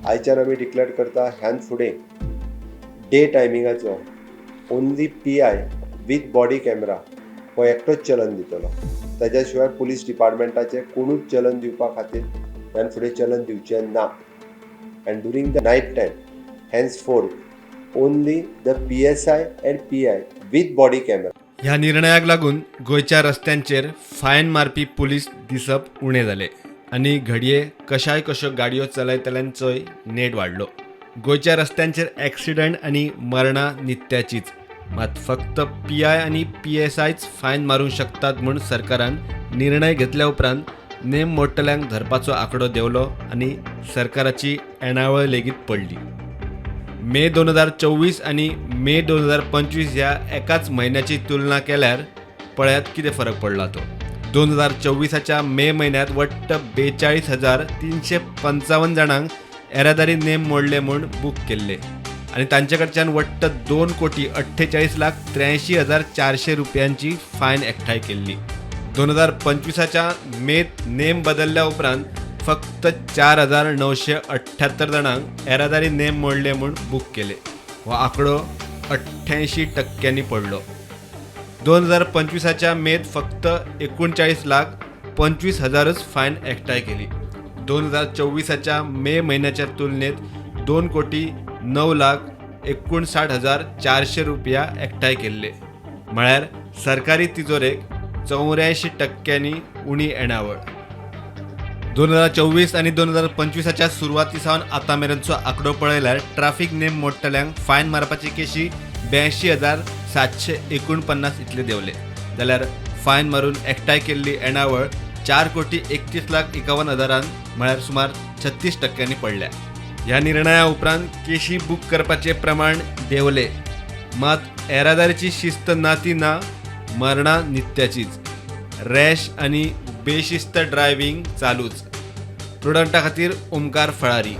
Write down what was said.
आयच्यान आमी डिक्लेअर करता, ह्यान फुडें day टायमिंगाचो only PI with body camera हो एकटोच चलन दितलो. ताज्या शिवाय पुलीस डिपार्टमेंटाचे कोणूच चलन दिवपा खातीर ह्यान फुडें चलन दिवचें ना. And during the night time, henceforth only the PSI and PI with body camera. ह्या निर्णयाक लागून गोंयच्या रस्त्यांचेर फायन मारपी पुलीस दिसप उणें जालें आनी घडये कशाय कश्यो गाडयो चलयतल्यांचोय नेट वाडलो. गोंयच्या रस्त्यांचेर एक्सिडंट आनी मरणां नित्याचीच. मात फक्त पीआय आनी पीएसआयच फायन मारूंक शकतात म्हूण सरकारान निर्णय घेतल्या उपरांत नेम मोडटल्यांक धरपाचो आंकडो देंवलो आनी सरकाराची येणावळ लेगीत पडली. मे 2024 आनी मे 2025 ह्या एकाच म्हयन्याची तुलना केल्यार पळयात कितें फरक पडला तो. 2024च्या मे म्हयन्यांत वट्ट 42,355 जाणांक येरादारी नेम मोडले म्हूण बूक केल्ले आनी तांचे कडच्यान वट्ट 2,48,83,400 रुपयांची फायन एकठांय केल्ली. 2025च्या मेत नेम बदलल्या उपरांत फक्त 4978 जाणांक येरादारी नेम मोडले म्हूण बूक केले. हो आंकडो 88 टक्क्यांनी पडलो. 2025च्या मेत फक्त 39,25,000च फायन एकठांय केली. 2024च्या मे म्हयन्याच्या तुलनेत 2,09,59,400 रुपया एकठांय केल्ले, म्हळ्यार सरकारी तिजोरेक 84 टक्क्यांनी उणी येणावळ. 2024 आनी 2025च्या सुरवाती सावन आतां मेरेनचो आंकडो पळयल्यार ट्राफीक नेम मोडटल्यांक फायन मारपाची केशी 82,749 इतले देंवले, जाल्यार फायन मारून एकठांय केल्ली येणावळ 4 कोटी 31 लाख 51 हजारान, म्हळ्यार सुमार 36 टक्क्यांनी पडल्या. ह्या निर्णया उपरांत केशी बूक करपाचें प्रमाण देंवले, मात येरादारीची शिस्त ना ती ना, मरणां नित्याचीच, रॅश आनी बेशिस्त ड्रायव्हिंग चालूच. प्रुडंटा खातीर ओमकार फळारी.